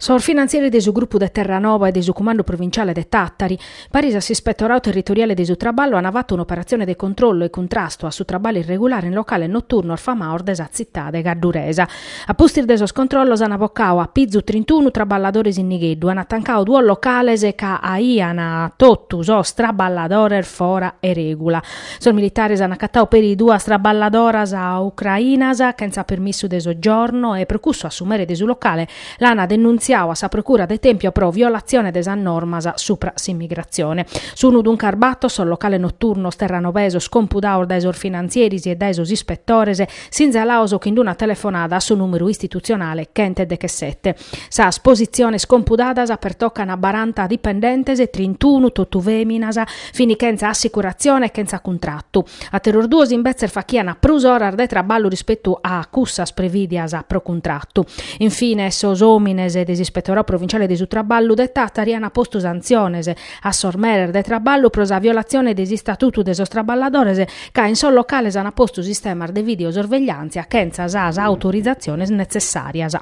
Sos finantzieris de su grupu de Terranova e de su Cumandu Provinciale de Tàtari, paris a s'Ispetoradu Territoriale de su Traballu ant fatu un'operatzione de controllu e cuntrastu a su traballu irregulare in locales noturnos famados de sa tzitade gadduresa. A pustis de sos controllos ant bocadu a pizu trintunu traballadores in nigheddu, ant tancadu duos locales ca aiant totu sos traballadores fora 'e règula. Sos militares ant acatadu peri duas traballadoras ucrainas chentza permissu de soggiorno e pro cussu a su mere de su locale l'ant denuntziadu a sa Procura de Tèmpio pro violatzione de sas normas supra s'immigratzione. Sunu duncas bator sos locales noturnos terranovesos compudados dae sos finantzieris e dae sos ispetores sinzalados chin una telefonada a su nùmeru istitutzionale chentedechesete. Sas positziones compudadas pertocan baranta dipendentes, trintunu totu fèminas, fin chentza assicuratzione e chentza cuntratu. Àteros duos imbetzes fachian prus oras de traballu rispetu a cussas prevìdias pro cuntratu. In fines, sos òmines de s'Ispetoradu Provinciale de su Traballu de Tàtari an postu santziones a sos meres de traballu pro sa violatzione de s'Istatutu de sos traballadores ca in sos locales an postu sistemas de videosorvegliàntzia chentza sas autorizatziones netzessàrias.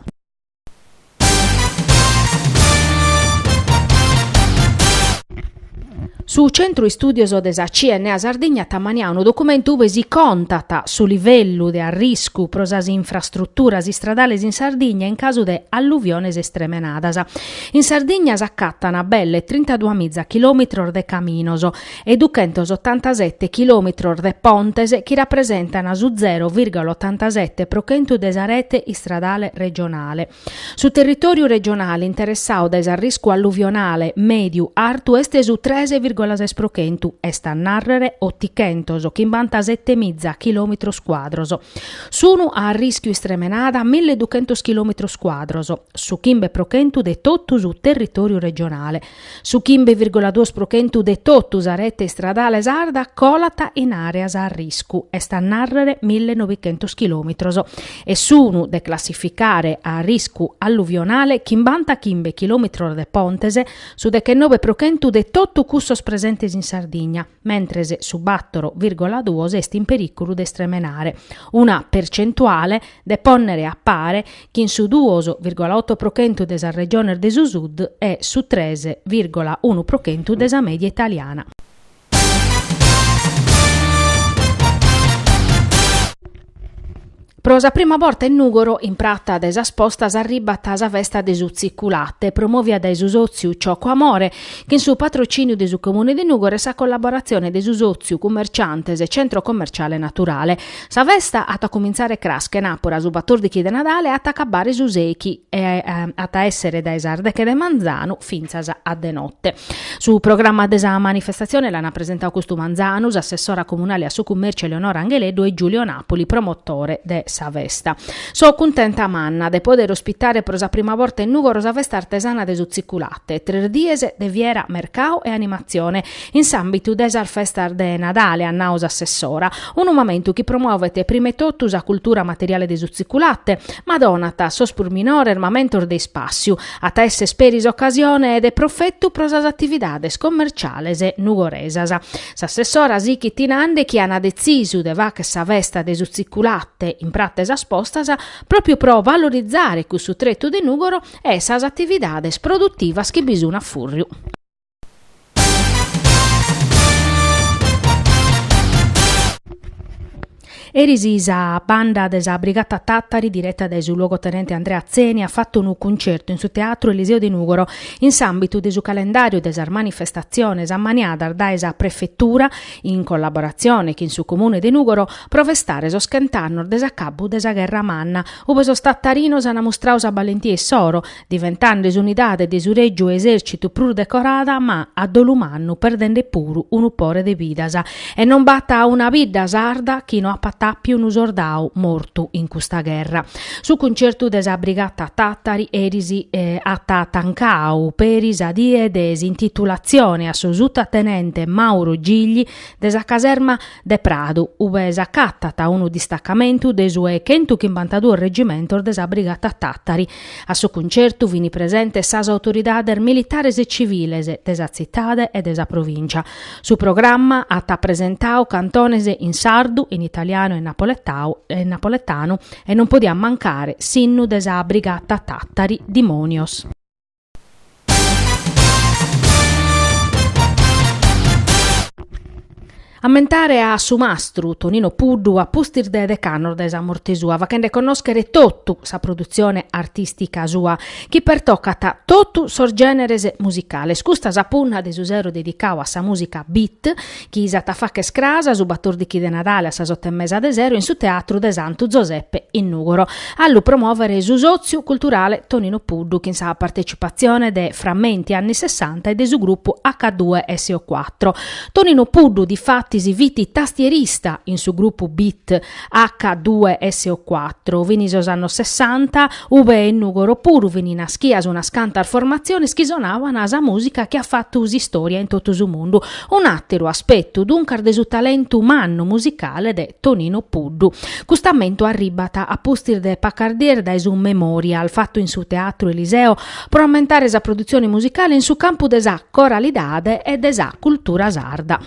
Su Centru Istùdios de sa CNA Sardigna at ammaniadu unu documentu ue si contat su livellu de arriscu pro sas infrastruturas istradales in Sardigna in casu de alluviones istremenadas. In Sardigna s'acatan belle trintaduamiza chilòmitros de caminos e duchentosottantasete chilòmitros de pontes chi rapresentan su zero vìrgola otantasete pro chentu de sa rete istradale regionale. Su territòriu regionale interessadu dae s'arriscu alluvionale mèdiu artu est su tres vìrgola ses pro chentu, est a nàrrere otichentoschimbantasetemiza chilòmitros cuadros. Sunu a arrischiu istremenada milleduchentos chilòmitros cuadros, su chimbe pro chentu de totu su territòriu regionale. Su chimbe vìrgola duos pro chentu de totu sa rete istradale sarda colat in àreas a arriscu, est a nàrrere millenovichentos chilòmitros, e sunu de classificare a arriscu alluvionale chimbantachimbe chilòmitros de pontes, su dechenobe pro chentu de totu cussos presentes in Sardigna. mentres su bàtoro vìrgola duos est in perìculu de istremenare, una percentuale de pònnere a pare chin su duos vìrgola oto pro chentu de sas regiones de su sud e su tres vìrgola unu pro chentu de sa mèdia italiana. Pro sa prima borta in Nùgoro, in prata de sas Postas, arribat sa festa de su tziculate, promòvia dae su sòtziu Cioco Amore, chin su patrocìniu de su Comune de Nùgoro e sa collaboratzione de su sòtziu Cummerciantes Centro Commerciale Naturale. Sa festa at a cumintzare cras chenàpura su batòrdichi de Nadale e at a acabbare su sèichi e at a èssere dae sas deche de manzanu fintzas a de note. Su programma de sa manifestatzione l'ant presentadu custu manzanu s'assessora comunale a su Cummèrciu Eleonora Angheleddu e Giulio Napoli, promotore de sa festa. So cuntenta manna de pòdere ospitare pro sa prima borta in Nùgoro sa festa artesana de su tziculate, tres dies de fiera, mercau e animatzione in s'àmbitu de sas festas de Nadale, at nadu s'assessora. Unu mamentu chi promovet prima 'e totu sa cultura materiale de su tziculate, ma donat a sos prus minores mamentos de ispàssiu. At a èssere peri s'ocasione de profetu pro sas atividades commerciales nugoresas. S'assessora sichit nande chi an detzisu de fàghere sa festa de su tziculate in prata 'e sas postas pròpiu pro valorizare cussu tretu de Nùgoro e sas atividades produtivas chi bi sun a fùrriu. Eris sa banda de sa Brigata Tàtari, direta dae su luogotenente Andrea Atzeni, at fatu unu cuncertu in su Teatru Eliseo de Nùgoro, in s'àmbitu de su calendàriu de sas manifestatziones ammaniadas dae sa Prefetura, in collaboratzione chin su Comune de Nùgoro, pro festare sos chent'annos de s'acabbu de sa Gherra Manna, ube sos tatarinos an mustradu sa balentia issoro, diventende s'unidade de su Règiu Esèrcitu prus decorada ma, a dolu mannu, perdende puru unu pore de vidas. E non b'at una bidda sarda chi no apat àpiu unu sordadu mortu in custa gherra. Su cuncertu de sa Brigata Tàtari eris at tancadu peri sa die de s'intitulatzione a su sutatenente Mauro Gigli de sa caserma de Pradu, ube s'acatat unu distacamentu de su 'e chentuchimbantaduos regimentos de sa Brigata Tàtari. A su cuncertu fin presentes sas autoridades militares e civiles de sa tzitade e de sa provìncia. Su programma at presentadu cantones in sardu, in italianu e napoletanu e non podiat mancare s'innu de sa Brigata Tàtari, Dimonios. Ammentare a su mastru Tonino Puddu a pustis de dech'annos dae sa morte sua, faghende connòschere totu sa produtzione artìstica sua, chi pertocat totu sos gèneres musicales. Custa sa punna de su sero dedicadu a sa mùsica beat, chi s'at a fagher cras su batòrdighi de Nadale a sas oto e mesa de sero in su Teatru de Santu Zoseppe in Nùgoro. A lu promòvere su Sòtziu Culturale Tonino Puddu chin sa partecipatzione de Frammenti anni sessanta e de su grupu H2SO4. Tonino Puddu difatis fit tastierista in su grupu beat H2SO4. Fin sos annos sessanta, ube in Nùgoro puru fin naschias unas cantas formatziones chi sonaban sa mùsica chi at fatu s'istòria in totu su mundu. Un'àteru aspetu duncas de su talentu mannu musicale de Tonino Puddu. Cust'ammentu arribat a pustis de pacas dies dae su memorial fatu in su Teatru Eliseo pro ammentare sa produtzione musicale in su campu de sa coralidade e de sa cultura sarda.